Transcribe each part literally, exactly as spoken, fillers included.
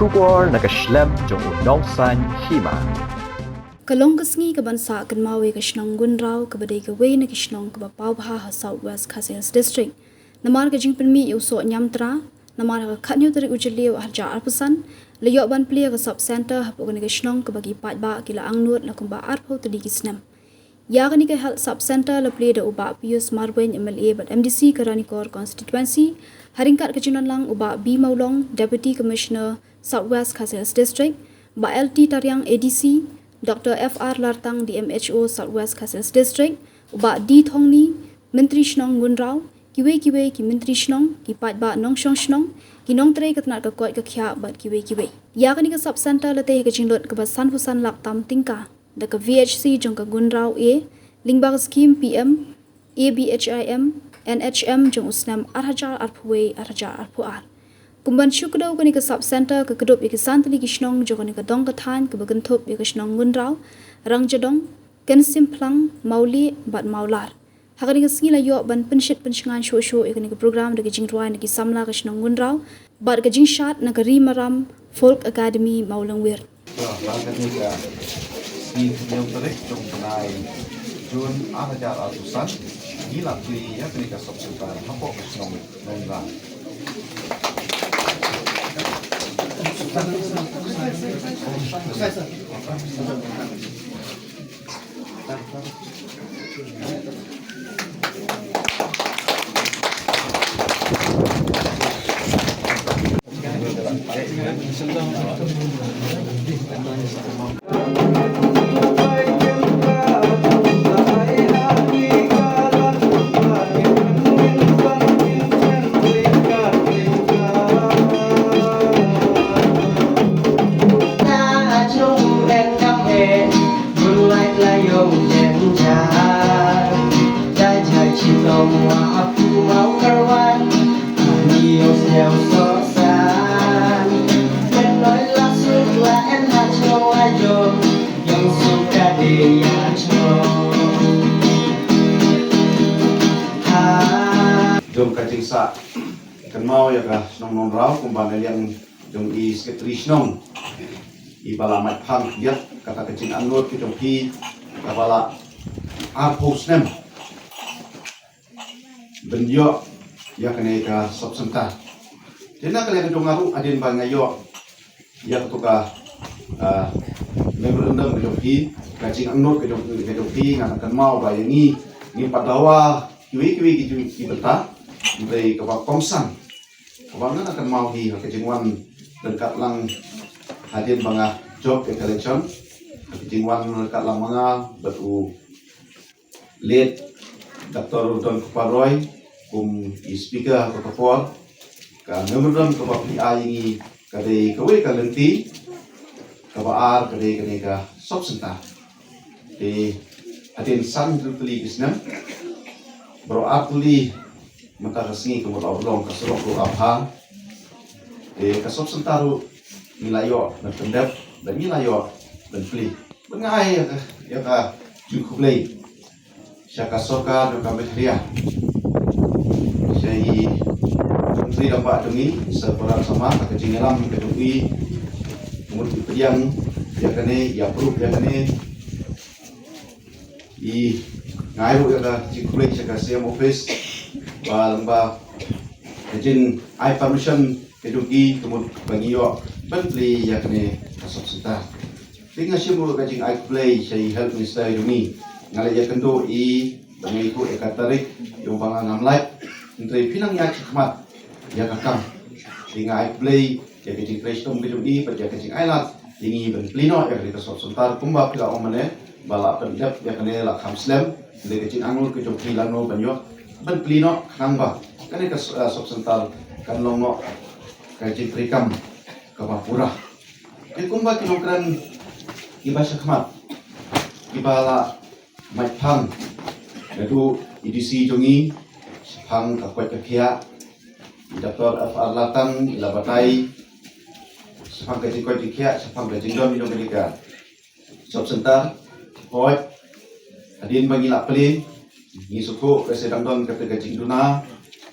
Khubor na ka shlem jong u Nongsaiñ Hima. Ka long ka sngi kaban sah kynmaw ïa ka shnong Gunraw kaba dei kawei na ki shnong kaba paw bha ha South West Khasi Hills District. Namar ka jingpynmih ïa u soh ñiamtra, namar ha ka khathynñiew tarik u Jylliew arhajar arphew san, la ïoh ban plie ïa ka sub center hapoh kane ka shnong kaba ki paidbah ki la angnud la kumba arphew tylli ki snem. Ïa kane ka health sub center la plie da u Bah Pius Marwein, M L A bad M D C ka Ranikor Constituency, ha ryngkat ka jingdon lang u Bah B Mawlong, Deputy Commissioner South West Khasi Hills District, Bah L T Tariang, A D C, Doctor F R Lartang, D M H O South West Khasi Hills District, u Bah D Thongni, Myntri Shnong Gunraw, kiwei kiwei ki myntri shnong, ki paidbah nongshong shnong, ki nongtrei ka tnat ka koit ka khiah bad kiwei kiwei. Ïa kane ka sub center la tei ha ka jinglut kaba sanphew san lak tam tyngka da ka V H C jong ka Gunraw A, lyngba ka skhim P M A B H I M N H M jong u snem arhajar arphew wei arhajar arphew ar. Kumban shu kdew kane ka sub center ka kdup ïa ki san tylli ki shnong jong kane ka dong ka thaiñ kaba kynthup ïa ka shnong Gunraw, Rangjadong, Kynsimphlang, Mawlieh bad Mawlar. Ha kane ka sngi la ïoh ban pynshit pynshngaiñ shuh shuh ïa kane ka program da ka jingrwai na ki samla ka shnong Gunraw bad ka jingshad na ka Ri Maram Folk Academy Mawlyngwirt. Ba kane ka sngi ka hynñiew tarik jong u bnai Jun arhajar arphew san, ngi la plie ïa kane ka sub center hapoh ka shnong Nongrang. Jong ka jingsah kynmaw ïa ka shnong Nongrau kumba na liang jong i sekretari shnong, i ba la mait phang ïa kata ka jingangnud ka jong phi kaba la arphew snem ban ïoh ïa kane ka sub center. Te na ka liang ka jong nga ruh hadien ba nga ïoh ïa kato ka, ah, memorandum ka jong phi, ka jingangnud ka jong, ka jong phi, nga kynmaw ba ïa ngi, ngi pat dawa kiwei kiwei ki jong ki bynta, hynrei kaba kongsan kaba nga kynmaw hi ha ka jingwan ryngkat lang hadien ba nga jop ïa ka election, ha ka jingwan ryngkat lang ma nga bad u late Doctor Don Kupar Roy kum i speaker ha ka por, ka memorandum kaba phi ai ïa ngi ka dei kawei ka lynti, kaba ar ka dei kane ka sub center. Te hadien san tylli ki snem, baroh ar tylli mynta ka sngi ka mut la long ka surok ruh la bha. Te ka sub center ruh ngi la ïoh ban pyndep, bad ngi la ïoh ban plie. Bad nga ai ïa ka, ïa ka jingkhublei sha ka sorkar jong ka Meghalaya, sha i Myntri Rangbah jong ngi, Sir Conrad Sangma, ka jingïalam ka jong i, ka mut i pdiang ïa kane, i approve ïa kane. I, nga ai ruh ïa ka jingkhublei sha ka C M office ba lyngba ka jingai permission ka jong ki, ka mut ba ngi ïoh ban plie ïa kane ka sub center. Te nga shim ruh ka jingai khublei sha i Health Minister jong ngi. Nga la ïakynduh ïa i ba ngi ïathuh ïa ka tarik, ïa u ba nga ngam lait, hynrei phi nang ïaid shakhmat ïa ka kam. Te nga ai khublei ïa ka jingtrei shitom ka jong i bad ïa ka jingai lad ïa ngi ban plie noh ïa ka sub center kumba phi la ong mynne, ba la pyndep ïa kane la kham slem. Hynrei ka jingangnud ka jong phi lano ban ïoh ban plie noh khnang ba kane ka, eh, sub center kan long noh ka jingtrei kam kaba pura. Te kumba ki nongkren kiba shakhmat, kiba la mait phang, naduh i D C jong ngi, shaphang ka koit ka khiah, i Doctor F R Lartang i la batai shaphang ka jingkoit jingkhiah, shaphang ka jingdon jong kane ka sub center. Hooid, hadien ba ngi la plie, ngi sngewthuh ka sdang don kata ka jingduna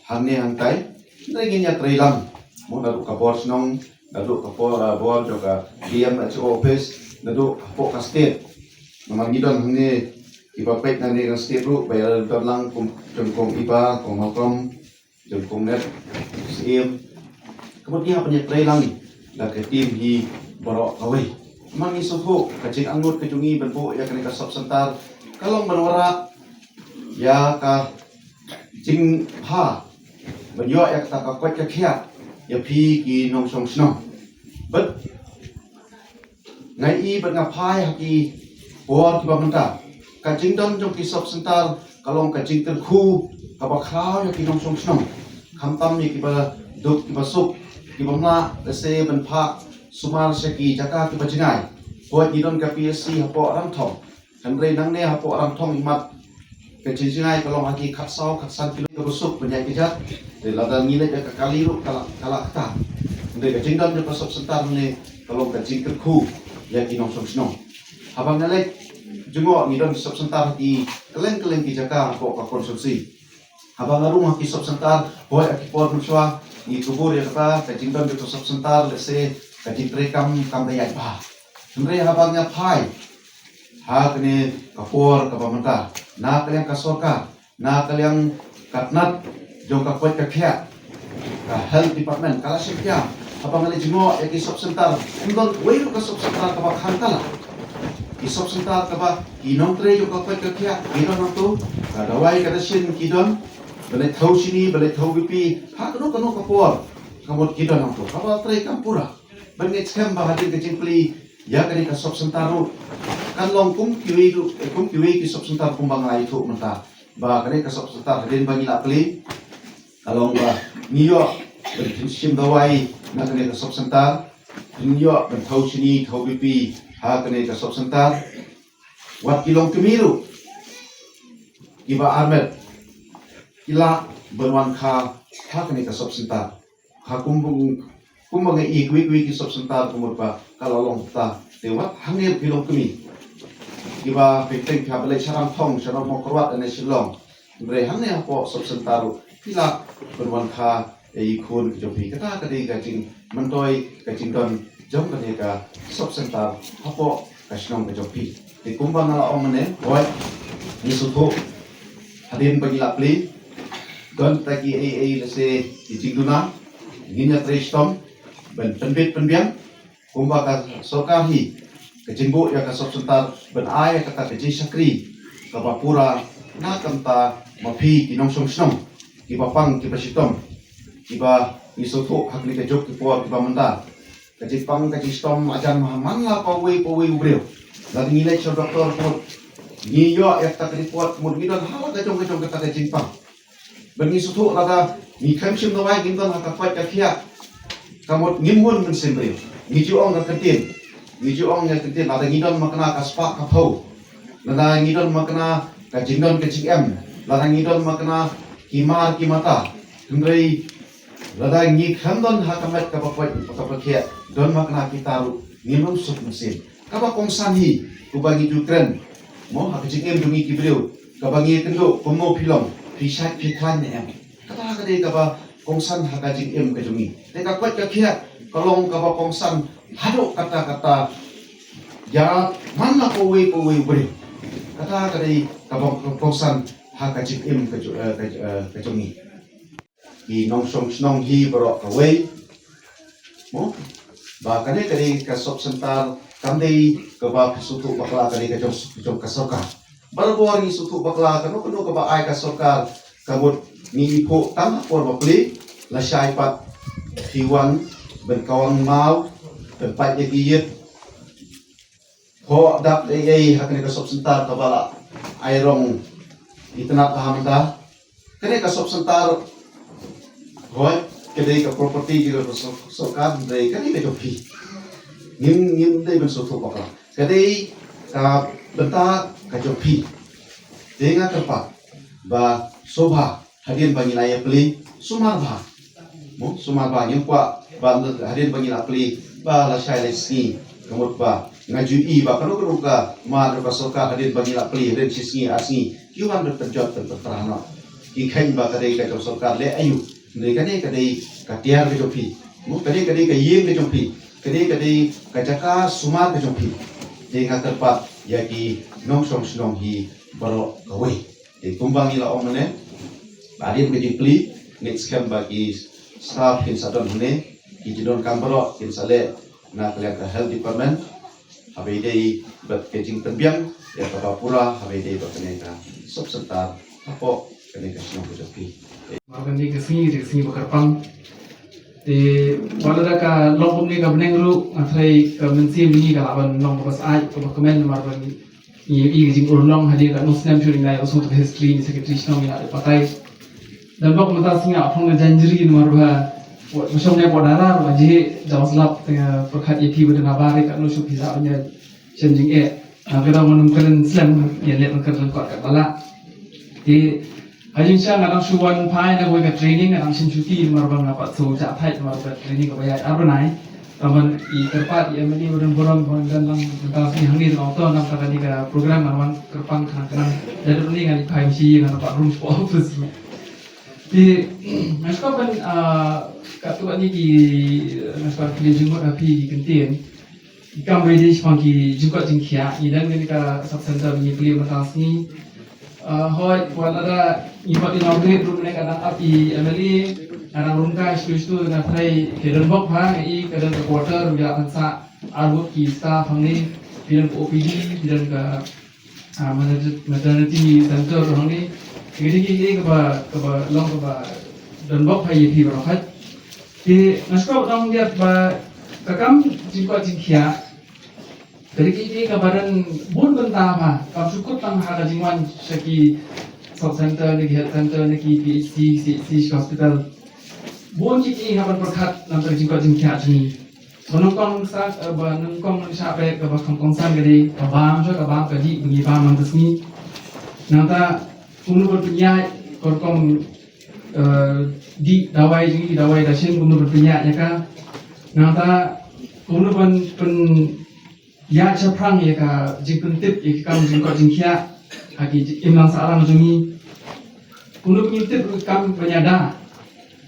hangne hangtai. Hynrei ngin ïatrei lang, mo, naduh ka bor shnong, naduh ka por, ah, bor jong ka D M H O office, naduh hapoh ka state. Namar ngi don hangne kiba peit na ne ka state ruh ba ïa don lang kum, jong kong Iba, kong Malcolm, jong kong Net Syiem. Ka mut ngi hap ban ïatrei lang da ka team hi baroh kawei. Namar ngi sngewthuh ka jingangnud ka jong ngi ban buh ïa kane ka sub center ka long ban wanrah ïa ka jingbha ban ïoh ïa kata ka koit ka khiah ïa phi ki nongshong shnong. Bad nga i bad nga phai ha ki por kiba mynta, ka jingdon jong ki sub center ka long ka jingkyrkhu kaba khraw ïa ki nongshong shnong, khamtam ïa kiba duk kiba suk, kiba mlak lehse ban phah sumar sha ki jaka kiba jngai. Poi ngi don ka P S C hapoh Rangthong. Hynrei nangne hapoh Rangthong imat ka jingjngai ka long ha ki khatsaw khatsan kilo kaba suk ban ïaid ka jat. Te lada ngi leit ïa ka kali ruh ka la, ka la kata. Hynrei ka jingdon jong ka sub center hangne ka long ka jingkyrkhu ïa ki nongshong shnong. Haba nga leit jngoh ngi don sub center ha ki kylleng kylleng ki jaka hapoh ka constituency. Haba nga rung ha ki sub center, hooid ha ki por mynshuwa ngi kubur ïa kata ka jingdon jong ka sub center, lehse ka jingtrei kam kam da ïaid bha. Hynrei haba nga phai ha kane ka por kaba mynta, na ka liang ka sorkar, na ka liang ka tnat jong ka koit ka khiah, ka health department ka la shim khia. Haba nga leit jngoh ïa ki sub center, ym don wei ruh ka sub center kaba khang kala. Ki sub center kaba ki nongtrei jong ka koit ka khiah ki don hangto, ka dawai ka dashin ki don, ba leit thew shini, ba leit thew B P, ha kano kano ka por ka mut ki don hangto, kaba trei kam pura. Ban ngeit skhem ba hadien ka jingplie ïa kane ka sub center ruh kan long kum kiwei ruh, eh, kum kiwei ki sub center kumba nga la ïathuh mynta. Ba kane ka sub center hadien ba ngi la plie, ka long ba ngi ïoh ban shim dawai na kane ka sub center, ngi ïoh ban thew shini, thew B P ha kane ka sub center. Wat ki longkmie ruh kiba armet ki lah ban wan kha ha kane ka sub center. Ha kum, kumba nga i kiwei kiwei ki sub center ka mut ba ka la long kata, te wat hangne ki longkmie kiba pyntheng phi hap ban leit sha Rangthong, sha Mawkyrwat ne Shillong. Hynrei hangne hapoh sub center ruh phi lah ban wan kha ïa i khun ka jong phi. Kata ka dei ka jingmyntoi ka jingdon jong kane ka sub center hapoh ka shnong ka jong phi. Te kumba nga la ong mynne, hooid ngi sngewthuh hadien ba ngi la plie, don kita kiei kiei lehse ki jingduna, ngin ïatrei shitom ban pynbit pynbiang. Kumba ka sorkar hi ka jingbuh ïa ka sub center ban ai ïa kata ka jingshakri kaba pura na ka bynta ma phi ki nongshong shnong kiba pang kiba shitom, kiba ngi sngewthuh ha kine ki juk ki por kiba mynta. Ka jingpang ka jingshitom la jan man la pawei pawei u briew. Lada ngi leit sha doktor ka mut ngi ïoh ïa kata ka report ka mut ngi don ha la ka jong ka jong kata ka jingpang. Ba ngi sngewthuh lada ngi khlem shim dawai ngim don ha ka koit ka khiah, ka mut ngim hun mynsiem briew. Ngi ju ong ka kyntien, ngi ju ong ka kyntien, lada ngi don makna ka spah ka phew, lada ngi don makna ka jingdon ka jingem, lada ngi don makna ki mar ki mata. Hynrei lada ngi khlem don ha ka met kaba koit kaba khiah, don makna kita ruh, ngim suk mynsiem. Kaba kongsan hi, kumba ngi ju kren, mo, ha ka jingim jong ngi ki briew, kaba ngi ïakynduh kumno phi long, phi shait phi khlaiñ ne em. Kata ka dei kaba kongsan ha ka jingim ka jong ngi. Te ka koit ka khiah ka long kaba kongsan haduh katta katta ïa man la kawei kawei u briew. Kata ka dei kaba kongsan ha ka jingim ka jong, eh, ka, eh, ka jong ngi. Ki nongshong shnong hi baroh kawei, mo, ba kane ka dei ka sub center, kam dei kaba phi sngewthuh bakla ka dei ka jong, jong ka sorkar. Barabor ngi sngewthuh bakla kano kano kaba ai ka sorkar, ka mut ngi ïoh tang ha por ba plie, lashai pat phi wan ban kawang maw, ban pait ïa ki ïit. Phoh dak ei ei ha kane ka sub center kaba la ai rong itynnad bha mynta. Kane ka sub center, hooid, ka dei ka property jong ka sor-, sorkar, hynrei ka dei ka jong phi. Ngim, ngim dei ban sngewthuh bakla. Ka dei ka bynta ka jong phi. Te nga kyrpad ba sngewbha hadien ba ngi la ïa plie, sumar bha. Mo, sumar bha, ngim kwah ba hadien ba ngi la plie ba lashai lai sngi, ka mut ba nga ju i ba kano kano ka mar ka sorkar hadien ba ngi la plie, hadien shi sngi ar sngi ki wan ban pynjot ban pyntrah noh. Ki kheiñ ba ka dei ka jong sorkar, leh aïu? Hynrei kane ka dei ka tiar ka jong phi. Mo, ka dei, ka dei ka ïing ka jong phi, ka dei, ka dei ka jaka sumar ka jong phi. Te nga kyrpad ïa ki nongshong shnong hi baroh kawei. Te kumba ngi la ong mynne, hadien ka jingplie, ngeit skhem ba ki staff kin sa don hangne, ki jingdonkam baroh kin sa leh na ka liang ka health department, haba ïadei bad ka jingpynbiang ïa kaba pura haba ïadei bad kane ka sub center hapoh kane ka shnong ka jong phi. Namar kane ka sngi ka sngi ba kyrpang. Te wat la da ka long kumne ka bneng ruh, nga tharai ka mynsiem ngi ka lah ban long kaba syaid, kaba kmen, namar ba ngi ïohi ka jingurlong hadien katno snem shuh, ngi la ïohsngew ïa ka history, ngi secretary shnong ngi la ïoh batai. Donbok mynta sngi nga phong ka janjri namar ba, ba shong ne ba dara ba jih jaw slap, te nga pyrkhat ïa phi ba dang habar ïa katno shuh phi lah ban ïa shem jingeh. Nga kyrpad ban ym kren slem, ïa leh ban kren kot kat ba lah. Te ha jingshisha nga dang shu wan phai na kawei ka training, nga dang shim shuti namar ba nga pat shu jah thait namar ba training kaba ïaid ar bnai. Tang ban ïa kyrpad ïa i MLA ba don burom ba don lang mynta sngi hangne, tang to nangta kane ka program ngan wan kyrpang khnang khnang. Da dep ni ngan ïa phai mynshuwa, ngan pat rung sha office. Te nga sngewbha ban, ah, katto katne ki, nga sngewbha kylli jingmut ha phi ki kyntien. Ki kam ba ïadei shaphang ki jingkoit jingkhiah, ngi don kane ka sub center ba ngi plie mynta sngi. Ah, hooid, wat la da ngi pat inaugurate ruh ne, ka dang ap i MLA, ka dang rung kai shuh shuh, nga tharai ka donbok ha ngi, ka don ka quarter, ngi la pynsah arngut ki staff hangne, phi don ka OPD, phi don ka, ah, maternity, maternity center ruh hangne. Te kine ki dei kaba, kaba long kaba donbok ha ïa phi baroh. Te nga sngewbha ban ong ïa ba ka kam jingkoit jingkhiah, ka dei kine kaba don bun bynta ba kam shu kut tang ha ka jingwan sha ki sub center ne ki health center ne ki PHC, CHC, hospital. Bun kine haba pyrkhat namar ka jingkoit jingkhiah jong ngi. Ba nyngkong sa, eh, ba nyngkong nyngshah bad kaba kham kongsan ka dei ka bam, shuh ka bam ka dih ba ngi bam mynta sngi. Nangta kumno ban pynïaid ka rukom, eh, dih dawai jong ngi, dawai dashin, kumno ban pynïaid ïa ka. Nangta kumno ban pynïaid shaphrang ïa ka jingpyntip ïa ki kam jingkoit jingkhiah ha ki imlang sahlang jong ngi. Kumno ban pyntip ïa ki kam ban ïada.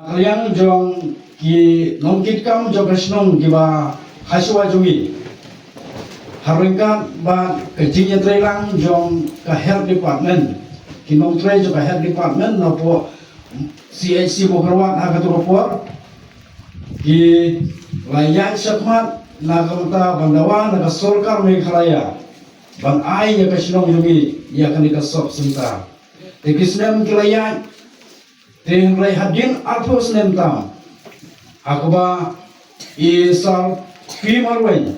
Ka liang jong ki nongkitkam jong ka shnong kiba hashuwa jong ngi, ha ryngkat bad ka jingïatreilang jong ka health department, ki nongtrei jong ka health department napoh CHC Mawkyrwat ha kato ka por, ki la ïaid shakhmat na ka bynta ban dawa na ka sorkar Meghalaya ban ai ïa ka shnong jong ngi ïa kane ka sub center. Te ki snem ki la ïaid, te hynrei hadien arphew snem tam, ha kaba i Sir P Marwein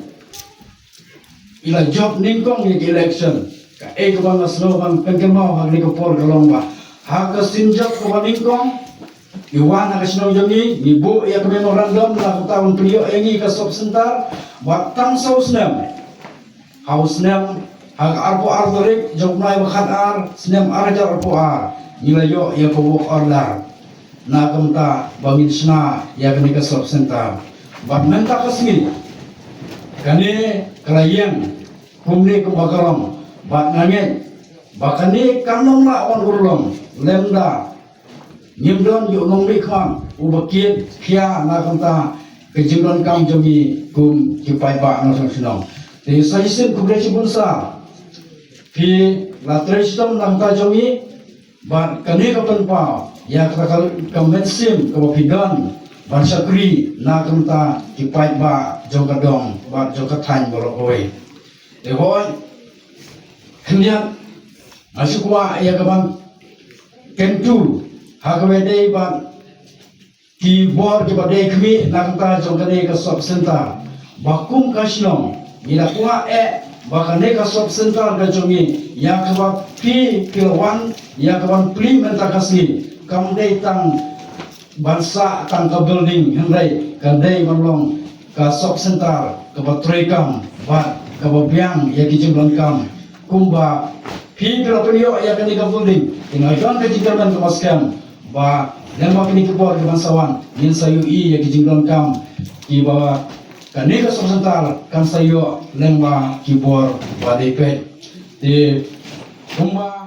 i la jop nyngkong ïa ka election. Kaei kaba nga sngew ban pynkynmaw ha kane ka por ka long ba ha ka sien jop kaba nyngkong i wan ha ka shnong jong ngi, ngi buh ïa ka memorandum na ka bynta ban pynïoh ïa ngi ka sub center, bad tang saw snem, ha u snem, ha ka arphew ar tarik jong u bnai ba khatar, snem ar hajar arphew ar, ngi la ïoh ïa ka work order na ka bynta ba ngin shna ïa kane ka sub center. Bad mynta ka sngi kane ka la ïeng kumne kumba ka long, bad nga ngeit ba kane kam long la wan urlong lymda ngim don ïa u nongmihkhmat uba kit khia na ka bynta ka jingdonkam jong ngi kum ki paidbah nongshong shnong. Te sa shisien khublei shibun Sir, phi la trei shitom na ka bynta jong ngi, bad kane ka pynpaw ïa kata ka, ka mynsiem kaba phi don ban shakri na ka bynta ki paidbah jong ka dong bad jong ka thaiñ baroh kawei. Te hooid, khyndiat nga shu kwah ïa ka ban kyntu ha kaba dei bad ki bor kiba dei khmih na ka bynta jong kane ka sub center, ba kum ka shnong ngi la kwah eh ba kane ka sub center ka jong ngi, ïa kaba phi phi la wan ïa ka ban plie mynta ka sngi, kam dei tang ban sah tang ka building, hynrei ka dei ban long ka sub center kaba treikam bad kaba biang ïa ki jingdonkam. Kumba phi phi la pynïoh ïa kane ka building, te nga don ka jingkyrmen kaba skhem ba lyngba kine ki bor kiban sa wan, ngin sa ïohi ïa ki jingdonkam kiba kane ka sub center kan sa ïoh lyngba ki bor ba dei peit. Te kumba